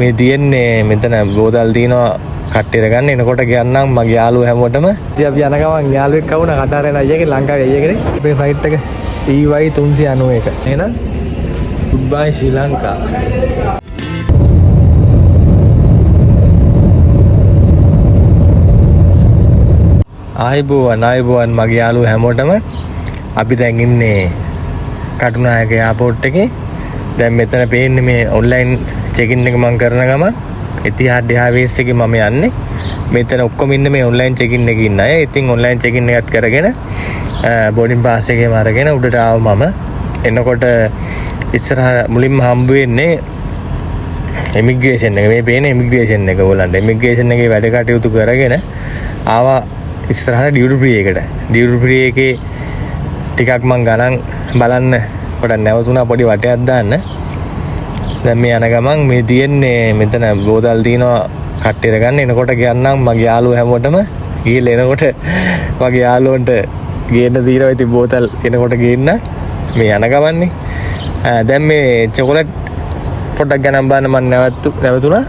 මේ තියෙන්නේ මෙතන බෝතල් තියෙනවා කට්ටියට ගන්න. එනකොට කියන්නම් මගේ යාළුවෝ හැමෝටම. ඉතින් අපි යන ගමන් යාළුවෙක් වුණා කටාර යන අයියාගේ ලංකාවේ අයියා කෙනෙක්. අපේ ෆ්ලයිට් එක EY 391. එහෙනම් ගුඩ් බයි ශ්‍රී ලංකා. ආයිබෝවන් ආයිබෝවන් මගේ යාළුවෝ හැමෝටම. අපි දැන් ඉන්නේ කටුනායක එයාපෝට් එකේ. දැන් මෙතන පේන්නේ මේ ඔන්ලයින් චෙකින් එක මං කරන ගමන් එතිහාඩ් එයාර්වේස් එකේ මම යන්නේ. මෙතන ඔක්කොම ඉන්නේ මේ ඔන්ලයින් චෙකින් එකේ ඉන්න අය. ඉතින් ඔන්ලයින් චෙකින් එකත් කරගෙන බෝඩින් පාස් එකේම අරගෙන උඩට ආව මම. එනකොට ඉස්සරහ මුලින්ම හම්බ වෙන්නේ ඉමිග්‍රේෂන් එක. මේ පේන ඉමිග්‍රේෂන් එක ඕගොල්ලන්ට. ඉමිග්‍රේෂන් එකේ වැඩ කටයුතු කරගෙන ආවා ඉස්සරහට ඩියුටි ෆ්‍රී එකට. ඩියුටි ෆ්‍රී එකේ ටිකක් මං ගණන් බලන්න පොඩක් නැවතුණා, පොඩි වටයක් දාන්න. දැන් මේ යන ගමන් මේ තියෙන්නේ මෙතන බෝතල් තියෙනවා කට්ටියට ගන්න. එනකොට කියන්නම් මගේ යාළුවෝ හැමෝටම. ගිහලා එනකොට මගේ යාළුවන්ට ගේන්න තියෙනවා. ඉතින් බෝතල් එනකොට ගේන්න මේ යන ගමන්නේ. දැන් මේ චොකලට් පොඩ්ඩක් ගණන් බලන්න මං නැවතුණා.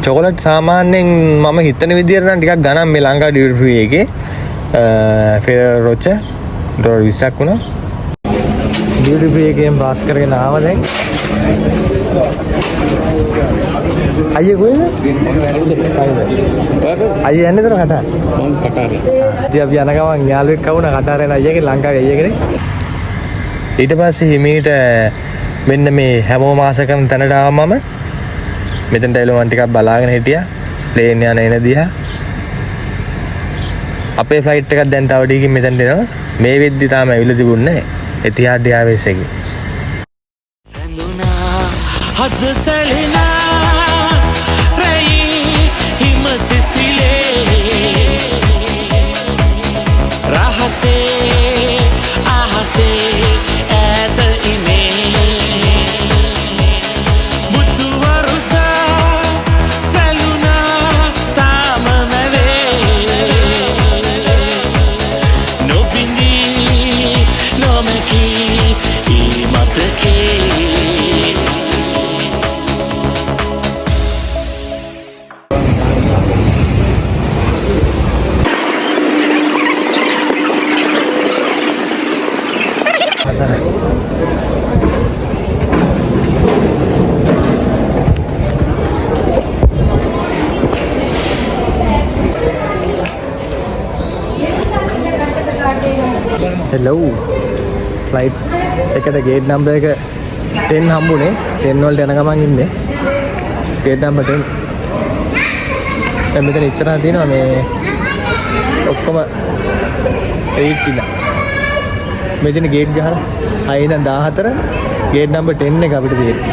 චොකලට් සාමාන්‍යයෙන් මම හිතන විදියට නම් ටිකක් ගණන් මේ ලංකා ඩියුටි ෆ්‍රී එකේ. ෆෙරෝ රොචර් ඩොලර් 20ක් වුණා. ඩියුටි ෆ්‍රී එකෙන් පාස් කරගෙන ආවා දැන්. අයියේ කොහෙද? අයියේ යන්නේ තර කටාර. මං කටාරේ. ඉතින් අපි යන ගමන් යාළුවෙක් වුණා කටාර යන අයියාගේ ලංකාවේ අයියා කෙනෙක්. ඊට පස්සේ හිමීට මෙන්න මේ හැමෝම ආස කරන තැනට ආවම මම. මෙතනට ඇවිල්ලා මං ටිකක් බලාගෙන හිටියා ප්ලේන් යන එන දිහා. අපේ ෆ්ලයිට් එකක් දැන් තව ටිකකින් මෙතනට එනවා. මේ වෙද්දි තාම ඇවිල්ලා තිබුණේ නැහැ එතිහාඩ් එයාර්වේස් එකේ. රැඳුනා හද සැලෙනා රැයි හිම සිසිලේ රහසේ අහසේ ඈත ඉනේ මුතු වරුසා සැලුනා තාම මැවේ නොබිඳී නොමැකී ඊ මතකේ. හතරයි. හෙලෝ, ෆ්ලයිට් එකට ගේට් නම්බර් එක 10 හම්බුනේ. 10 වලට යන ගමන් ඉන්නේ. Gate number 10. දැන් මෙතන ඉස්සරහා තියෙනවා මේ ඔක්කොම 8 ඉඳන්. මෙතන ගේට් ගහලා 6 ඉඳන් 14 ගේට් නම්බර් 10 එක අපිට තියෙන්නේ.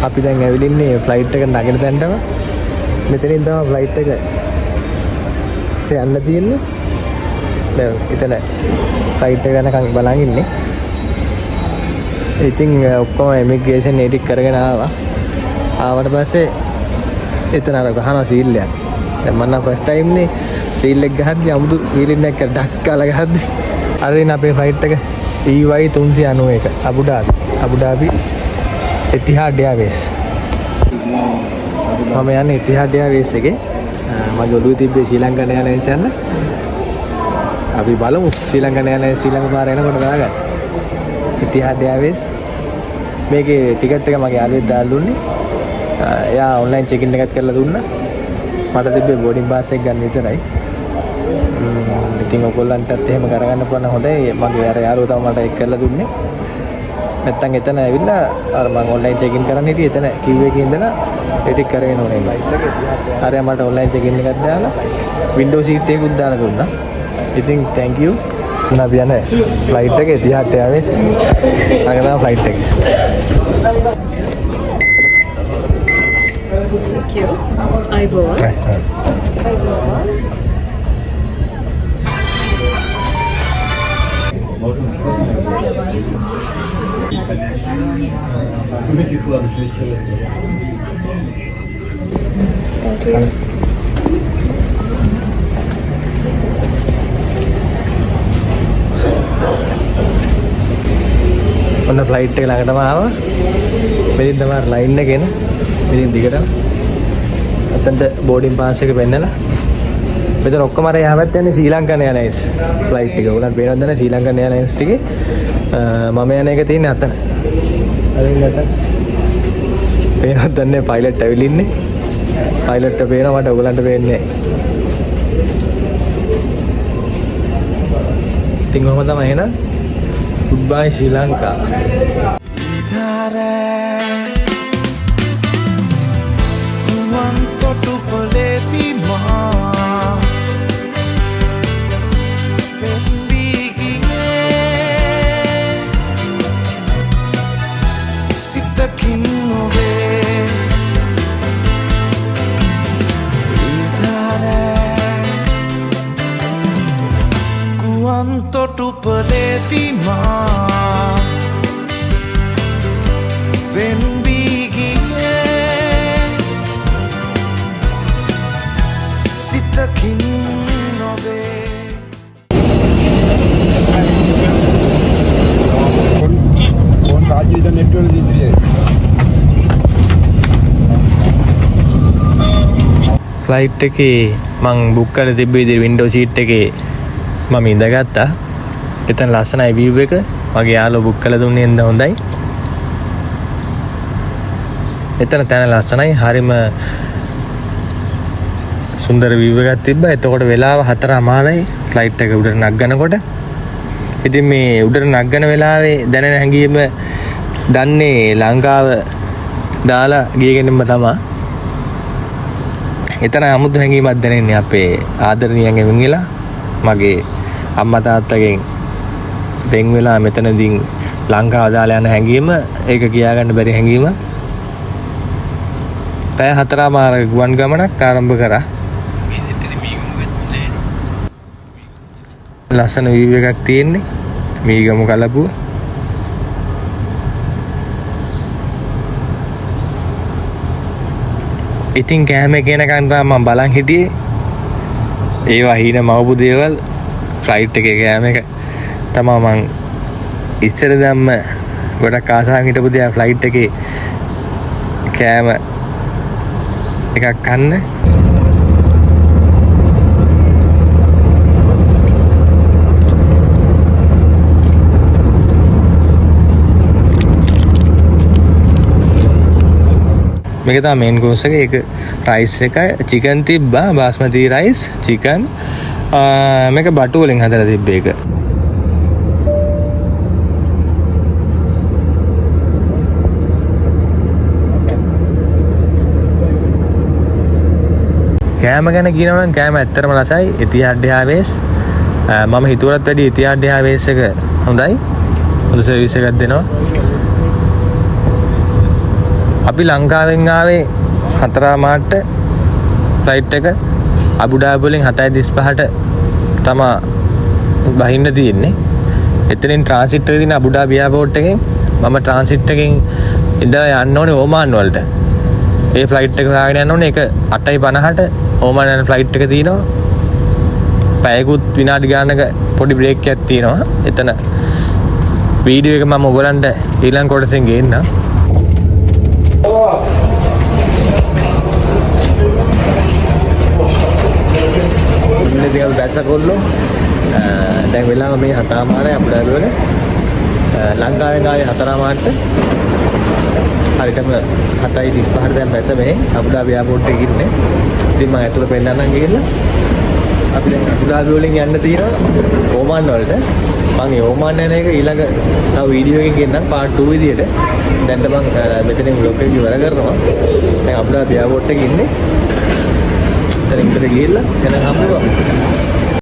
අපි දැන් ඇවිල්ලා ඉන්නේ ෆ්ලයිට් එක නගින තැනටම. මෙතනින් තමයි ෆ්ලයිට් එක යන්න තියෙන්නේ. දැන් එතන ෆ්ලයිට් එක යනකම් බලන් ඉන්නේ. ඉතින් ඔක්කොම ඉමිග්‍රේෂන් ඒ ටික කරගෙන ආවා. ආවට පස්සේ එතන අර ගහනවා සීල් එකක්. දැන් මම නම් ෆස්ට් ටයිම් නේ සීල් එක ගහද්දි අමුතු ෆීලිං එකක් කර ඩක් ගාලා ගහද්දි. අර ඉන්න අපේ ෆ්ලයිට් එක EY 391 Abu Dhabi. Abu Dhabi Etihad එයාර්වේස්. මම යන්නේ ඉතිහාඩ් එයාර්වේස් එකේ. මගේ ඔළුවේ තිබ්බේ ශ්‍රී ලංකන් එයාර්ලයින්ස් යන්න. අපි බලමු ශ්‍රී ලංකන් එයාර්ලයින්ස් ශ්‍රී ලංකා පාර එනකොට දාගන්න. ඉතිහාඩ් එයාර්වේස් මේකේ ටිකට් එක මගේ යාළුවෙක් දාලා දුන්නේ. එයා ඔන්ලයින් චෙකින් එකත් කරලා දුන්නා. මට තිබ්බේ බෝඩින් පාස් එක ගන්න විතරයි. ඉතින් ඔයගොල්ලන්ටත් එහෙම කරගන්න පුළුවන් නම් හොඳයි. මගේ අර යාළුවා තමයි මට ඒක කරලා දුන්නේ. නැත්තම් එතන ඇවිල්ලා අර මං ඔන්ලයින් චෙකින් කරන්න හිටියේ එතන කිව් එකේ ඉඳලා ඒ ටික කරගෙන ඕනේ. අර මට ඔන්ලයින් චෙකින් එකක් දාලා වින්ඩෝ සීට් එකකුත් දාලා දුන්නා. ඉතින් thank you. අපි යන ෆ්ලයිට් එක ඉතිහාඩ් එයාර්වේස්. අරගෙන තමයි ෆ්ලයිට් එක. Thank you. ආයුබෝවන්. ආයුබෝවන්. Thank you. ඔන්න ෆ්ලයිට් එක ළඟටම ආවා. මෙතින් තමයි ලයින් එක එන. මෙතින් දිගටම අතන්ට බෝඩින් පාස් එක පෙන්නලා මෙතන ඔක්කොම අර එහා පැත්තේ යන්නේ ශ්‍රී ලංකන් එයාලයින්ස් ෆ්ලයිට් එක. ඔයගොල්ලන් පේනවද නැද්ද ශ්‍රී ලංකන් එයාලයින්ස් ටිකේ? මම යන එක තියෙන්නේ අතන. අර ඉන්නේ අතන. පේනවද දන්නේ පයිලට් ඇවිල්ලා ඉන්නේ. පයිලට්ට පේනවා මට ඔයගොල්ලන්ට පේන්නේ නැහැ. ඉතින් ඔහොම තමයි එහෙනම්. Goodbye Sri Lanka. සිතකින් නොවේ ගුවන් තොටුපලේදී මා වෙන් වී ගියේ සිතකින් නොවේ. ෆෝන් සාජි විතර නෙට් වල ඉදිරියේ. ෆ්ලයිට් එකේ මං බුක් කරලා තිබ්බ විදිහට වින්ඩෝ සීට් එකේ මම ඉඳගත්තා. එතන ලස්සනයි වීව් එක. මගේ යාළුවෝ බුක් කරලා දුන්නේ හින්දා හොඳයි. එතන තැන ලස්සනයි. හරිම සුන්දර වීව් එකක් තිබ්බා. එතකොට වෙලාව 4:00යි ෆ්ලයිට් එක උඩට නගනකොට. ඉතින් මේ උඩට නගන වෙලාවේ දැනෙන හැඟීම දන්නේ ලංකාව දාලා ගිය කෙනෙක්ම තමා. එතන අමුතු හැඟීමක් දැනෙන්නේ අපේ ආදරණීයන්ගෙන් වෙන් වෙලා, මගේ අම්මා තාත්තගෙන් වෙන් වෙලා මෙතනදී ලංකාව දාලා යන හැඟීම, ඒක කියාගන්න බැරි හැඟීමක්. පැය 4:30 ගුවන් ගමනක් ආරම්භ කරා. ලස්සන වීව් එකක් තියෙන්නේ මීගමු කලපුව. ඉතින් කෑම එක එනකන් තමයි මම බලන් හිටියේ. ඒවා හීන මවපු දේවල්. ෆ්ලයිට් එකේ කෑම එක තමයි මං ඉස්සර දැම්ම ගොඩක් ආසාවෙන් හිටපු දේ ෆ්ලයිට් එකේ කෑම එකක් කන්න. මේක තමයි මේන් කෝස් එක. ඒක රයිස් එකයි චිකන් තිබ්බා, බාස්මති රයිස් චිකන්. මේක බටු වලින් හදලා තිබ්බ එක. කෑම ගැන කියනවා නම් කෑම ඇත්තටම රසයි. ඉතිහාඩ් එයාර්වේස්. මම හිතුවටත් වැඩිය ඉතිහාඩ් එයාර්වේස් එක හොඳයි. හොඳ සර්විස් එකක් දෙනවා. අපි ලංකාවෙන් ආවේ 4:00 ෆ්ලයිට් එක අබුඩාබි වලින් 7:35ට තමා බහින්න තියෙන්නේ. එතනින් ට්‍රාන්සිට් එක තියෙන අබුඩාබි එයාපෝට් එකෙන් මම ට්‍රාන්සිට් එකෙන් ඉඳලා යන්න ඕනේ ඕමාන් වලට. ඒ ෆ්ලයිට් එක හොයාගෙන යන්න ඕනේ. ඒක 8:50ට ඕමාන් යන ෆ්ලයිට් එක තියෙනවා. පැයකුත් විනාඩි ගානක පොඩි බ්‍රේක් එකක් තියෙනවා. එතන වීඩියෝ එක මම ඔයගලන්ට ඊළඟ කොටසෙන් ගේන්නම්. ඉන්න දේවල් බැසකොල්ලෝ. දැන් වෙලාව මේ 7:00 අබුඩාබි වල. ලංකාවෙන් ආවේ 4:00ට. හරියටම 7:35ට දැන් බැස මෙහෙ අබුඩාබි එයාපෝට් එකේ ඉන්නේ. ඉතින් මම ඇතුළ පෙන්නන්නම් ගිහිල්ලා. අපි දැන් අබුඩාබි වලින් යන්න තියෙනවා ඕමාන් වලට. මං ඒ ඕමාන් යන එක ඊළඟ තව වීඩියෝ එකකින් ගෙන්නම් පාර්ට් 2 විදියට. දැන් මං මෙතනින් ව්ලොග් එක ඉවර කරනවා. දැන් අබුඩාබි එයාපෝට් එකේ ඉන්නේ. එතන ඉඳලා ගිහිල්ලා එන හම්බෙමු අපි.